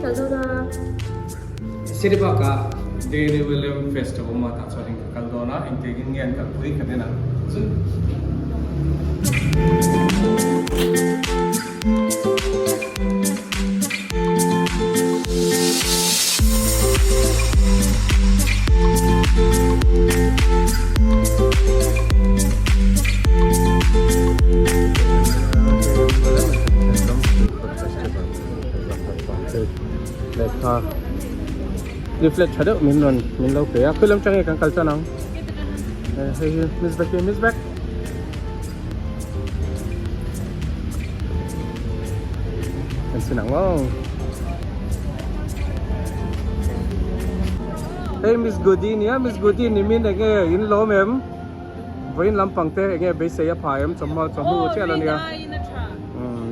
kal dawn a. City Park ah Dairy William Fest a awm a, tah chuanin ka kal dawn a, engtiangin nge an kalpui ka nen ang chu. Lehkha leaflet tha deuh min rawn min lo pe a khawi lam tang nge kan kal tan ang hei hi miss Becky miss Beck Kan sin ang aw. Hei Miss Goody nia Miss Goody ni min enge in lawm em vawiin lampang te enge beisei a pha em chawhma chawhnu chiah la nia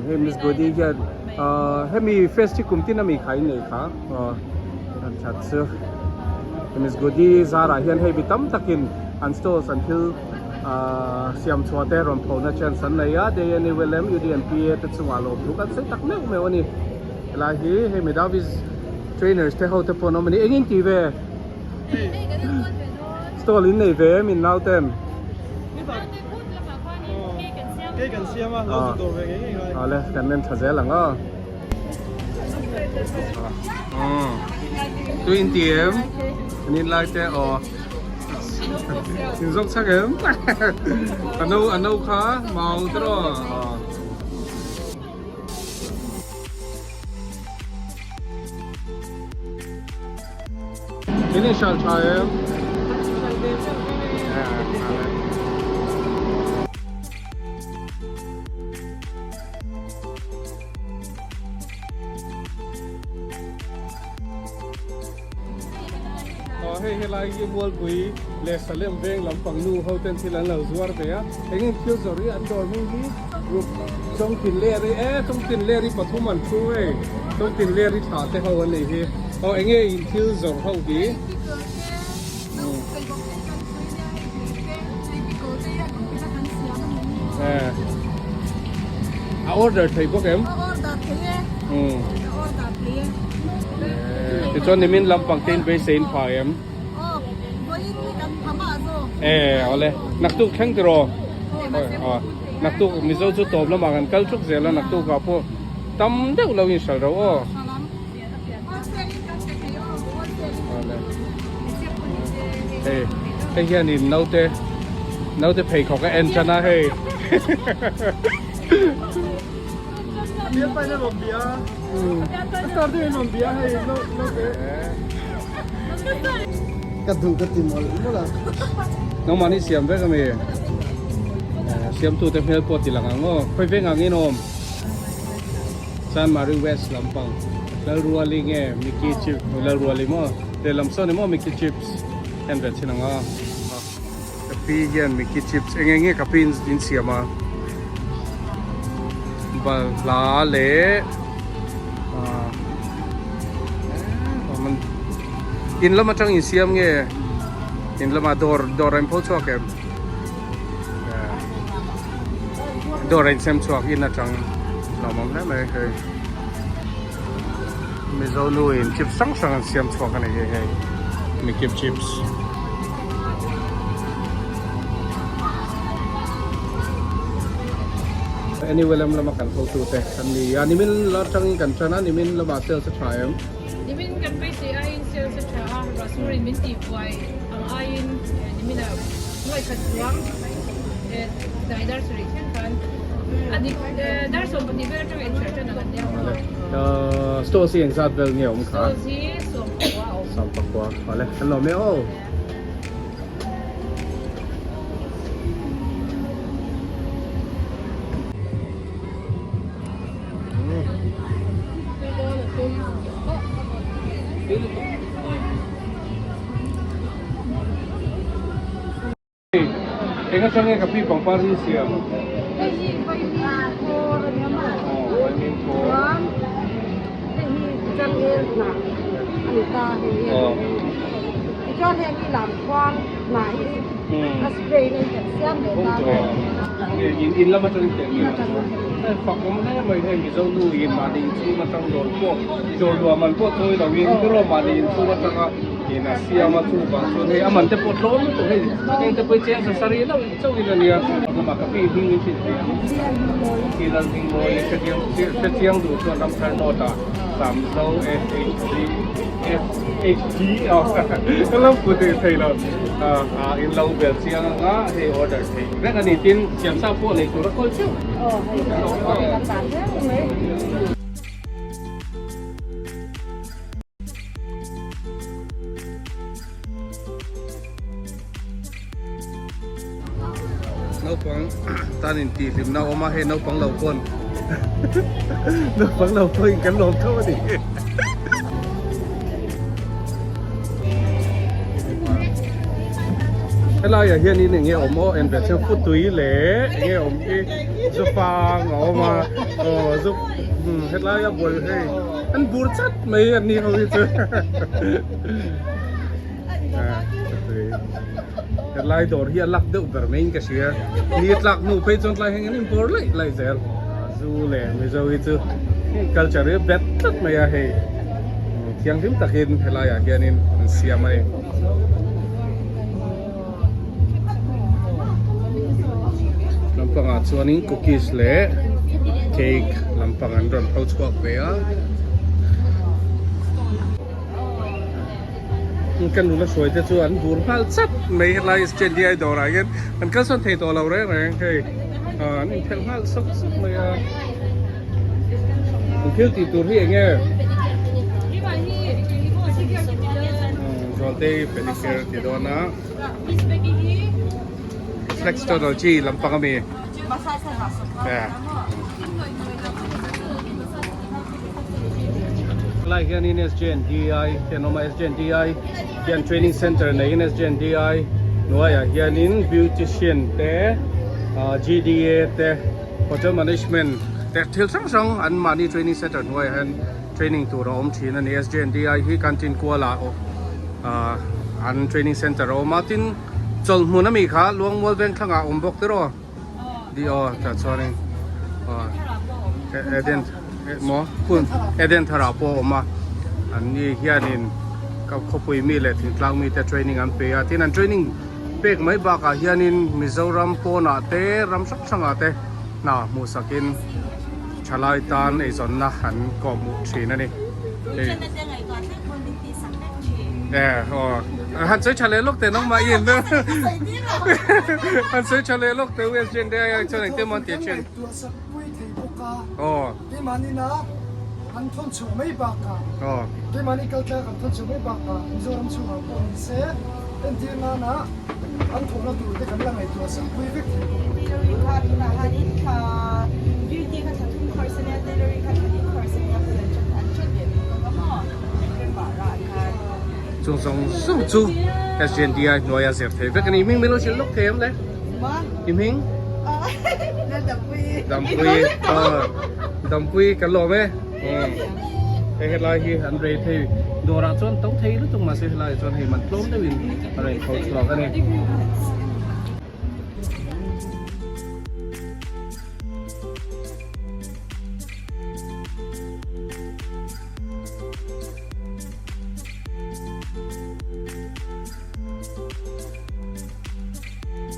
hei Miss Goody hian hemi fest hi kum tin ami kha in nei kha an that chu Miss Goody zarah hian hei mi tam takin an stalls an thil Ahh siam chhuah te rawn phona chance an nei a, Dayani Willem, UDNPA te chungah lawm thu kan sawi tak meuh meuh a ni. Helai hi hei Medavis trainers te ho te pawh an awm a ni. Engin ti ve? Stall in nei ve em in nau ten? Aw le, kan en tha zel ang aw. Tui in ti em? An in lai te aw. In zawk chak em? A no a no kha mau te rawh. In in hral tha em? Aw hei helai hi Mualpui leh Salem veng lampang nu ho ten thil an lo zuar ve a, eng eng thil zawrh hi an dawr hming hi rup Chawngtin ler hi e Chawngtin ler hi pathum an thu hei Chawngtin ler hi thlah te ho an nih hi aw eng nge in thil zawrh ho hi. A order thei bawk em? A order thei e. A order thei e. Tichuan nimin lampang te in beisei in pha em? Aw, vawiin hi kan pha mah zawk. E, awle. Naktuk thleng tiraw? Aw, naktuk Mizo chu tawp lamah kan kal thuk zel a, naktuk ah pawh tam deuh lo in hral ro aw. Hei hei hianin naute naute pheikhawk a en tan a hei Nangmahni siam vek ami siamtute hmel pawh ti lang ang aw khawi veng ang in awm. Chanmari West lampang Lalruali nge Mickey Chips Lalruali maw lehlam sawn emaw Mickey Chips en ve thin ang a ka pi hian Mickey Chips eng eng nge ka pi in siam a balhla leh ah in lam atang in siam nge in lama dawr dawr a in pho chhuak em. Dawr a insem chhuak in atang lawmawm hle mai hei Mizo nu in chips hrang hrang an siam chhuak a ni hi hei Mickey chips Anyway lam lama kan hotu te kan ni a nimin la atangin kan tan a nimin lamah sales a tha em? Nimin kan beisei aiin sales a tha a, Rasmurin min tihbuai ang aiin niminah Nuai khat chuang dai dar sarih thleng khan a dik dar 12 vel atanga inhriat tan ang an nia maw. Stores hi engzat vel nge awm kha? Stores hi 14 a awm. 14 awle kan lawm e aw. Eng atang nge ka pi pangpar hi siam? Hei hi vaimim khawr a nia maw? Aw vaimim khawr. Chuan hei hi changel hnah a ni ta hei hi. Aw. Tichuan heng hi lamkhuang hnah hi a spray na in kan siam leh ta. In lam atangin siam nge? Hei fak awm hle mai hei Mizo nu in mahni inchhung atang dawr pawh dawr luah man pawh chawi lo in tiraw mahni inchhung atanga in a siam a chuvang chuan hei a man te pawh tlawm lutuk hei heng te pawh hi cheng sarih loh chauh in a nia lamah ka pi hming in hrilh thei ang khi Lalhmingmawi hrechiang hrechiang duh chuan Ramthar North ah Samzo SHG SHG aw ka lo phu thei thei lo ah in lo bel chiang anga hei order thei vek a ni tin siamsa pawh nei tur a kawl theuh. Naupang tan in tih hlimna a awm a hei naupang lo pawn naupang lo pawhin kan lawm tho a ni. Helaiah hianin eng nge awm aw en ve chiang futui leh eng nge awm hi zufang a awm a aw zu helaia buai hei an bur chat mai an ni ho hi chu helai dawr hi a lak deuh ber maiin ka hria ni tlak hnu phei chuan tlai hian an inbawr laih laih zel zu leh mizo hi chu culture hi a bet tlat mai a hei thianghlim takin helaiah hianin an siam a ni. Lampangah chuanin cookies leh cake lampang an rawn pho chhuak ve a. Ka nula hruai te chu an bur nghal chat mai helai Stanley dawrah hian an kalsawn thei tawh lo reng reng hei an inphelh nghal sawk sawk mai a. An thil tih tur hi eng nge? Zawltei pedicure ti dawn a. Reflexology lampang a mi. Helai hianin SJNDI te an awm a, SJNDI hian training center neiin SJNDI hnuaiah hianin beautician te GDA te hotel management te thil hrang hrang an mahni training center hnuaiah hian training tur a awm thin a ni. SJNDI hi canteen kualah an training center a awm a, tin chawlhmun ami kha Luangmual Vengthlangah a awm bawk tiraw. Di aw tah chuanin aw Eden maw hun Eden tharah pawh a awm a an ni hianin ka khawpui mi leh thingtlang mite training an pe a tin an training pek mai bakah hianin Mizoram pawnah te ram hrang hrangah te hna hmuh sakin thalai tan eizawnna an kawhhmuh thin a ni. Han sawi tha leh lawk teh nangmah i en Han sawi tha leh lawk teh US Gen te ai chuan engtin maw an tih thin. Tuahsak pui thei bawk a. Keimahni na an thawn chhuah mai bakah keimahni kaltlak an thawn chhuah mai bakah Mizoram chhungah pawh ni se entir nana an thawhna tur te kan la ngaihtuahsak pui vek thei bawk. Tailoring kha tunah hianin thla beauty kha thla thum course ania tailoring kha thla hnih course ania hun an an ṭan leh bawk ang a maw. Chung zawng zawng chu SGNDI hnuaia zir thei vek a ni. Hming min lo hrilh lawk thei em le? I hming? Dampui. Dampui kan lawm e. Hei helai hi an rei thei. Dawrah chuan to thei lutuk mahse helaiah chuan hei man tlawm deuhin a rawn tho chhuak a ni.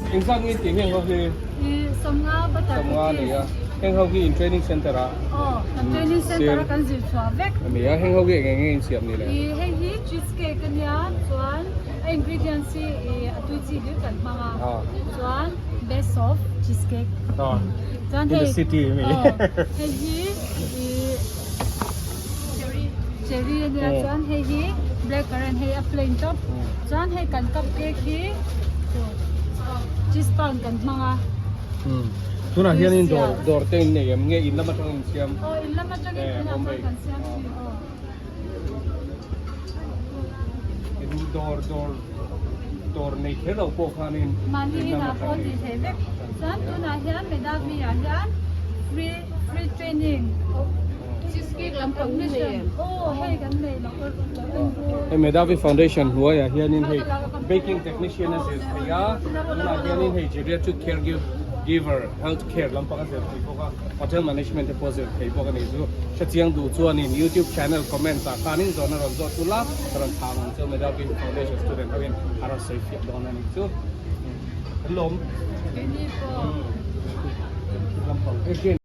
Engzat nge tih heng ho hi? I sawmnga butter Sawmnga a ni a. Heng ho hi in training center ah? Aw, kan training center a kan zir chhuah vek. A ni a, heng ho hi eng eng nge in siam ni le? I hei hi cheese cake a nia, chuan a ingredients hi i a tui chi hlir kan hmang a. Chuan best of cheese cake. Chuan In the hei city mi. Aw, hei hi i Cherry a nia chuan hei hi black currant hei a plain tawp chuan hei kan cup cake hi cheese pound kan hmang a. Tunah hianin dawr dawr te in nei em nge in lam atangin in siam? Aw in lam atangin tunah chuan kan siam thin aw. In dawr dawr dawr nei kher lo pawh khanin Mahni inah pawh tih theih vek chuan tunah hian Medavmi ah hian free free training Hei Medavie Foundation hnuaiah hianin hei baking technician a zir thei a tunah hianin hei geriatric care give. giver, health care lampang a zir thei bawk a, hotel management te pawh a zir thei bawk a nih chu. Hrechiang duh chuanin youtube channel comment ah khanin zawhna rawn zawh chu la ka rawn thang ang chu Medal Beauty Foundation student ho in a rawn sawi fiah dawn a nih chu. Kan lawm. Keini pawh. Lampang again.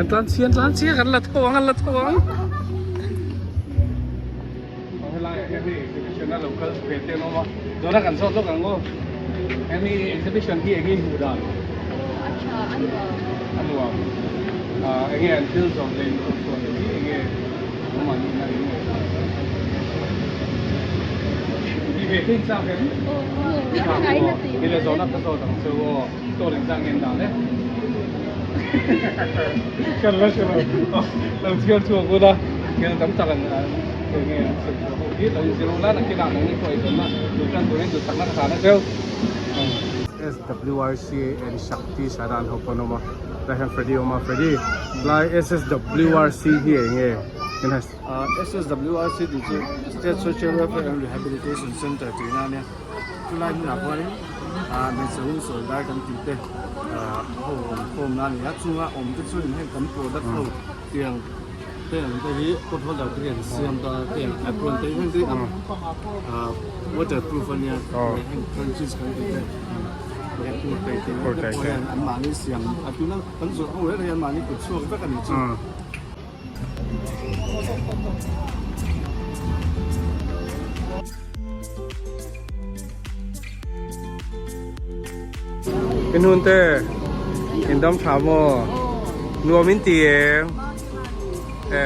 An tlan chhia an tlan chhia kan la tho ang an la tho ang. Helaiah hian hei exhibition a lo kal ve te an awm a, zawhna kan zawt lawk ang aw. Hemi exhibition hi eng nge hmuh dan? A tha, a nuam. A nuam. Ah eng nge an thil zawrh leh inzawrh chhuah te hi eng nge awm an ina eng nge? Ti ve te in chak em? Aw, Chak aw. Ni le zawhna ka zawt ang che u aw. Stall in chak nge an dan e? Kan la hre lo. Lo chhiar chhuak ula thil tam tak an eng nge an sawi chhuah ho hi lo inzir ula nakinah nangni pawh eizawnna duh tan turin duhsakna ka hlan a cheu. SWRC and Shakti Saran ho pawn awm a tlai hian Freddy a awm a Freddy tlai SSWRC hi eng nge SSWRC tih chu State Social Welfare and Rehabilitation Centre tihna a nia. Chulai hmunah pawhin hmeichhe hun sawi lai kan tih te ho awm khawmna a ni a, chunga awm te chuan heng kan product ho tiang te ang te hi pot holder te hi an siam ta a, tiang apron te heng te hi waterproof a nia, heng crunchies kan tih te kurtai te pawh hian anmahni siam a tuna kan zawrh ho reng reng hi anmahni kut chhuak vek a nih chu. In hun te in dam tha maw nuam in ti em e.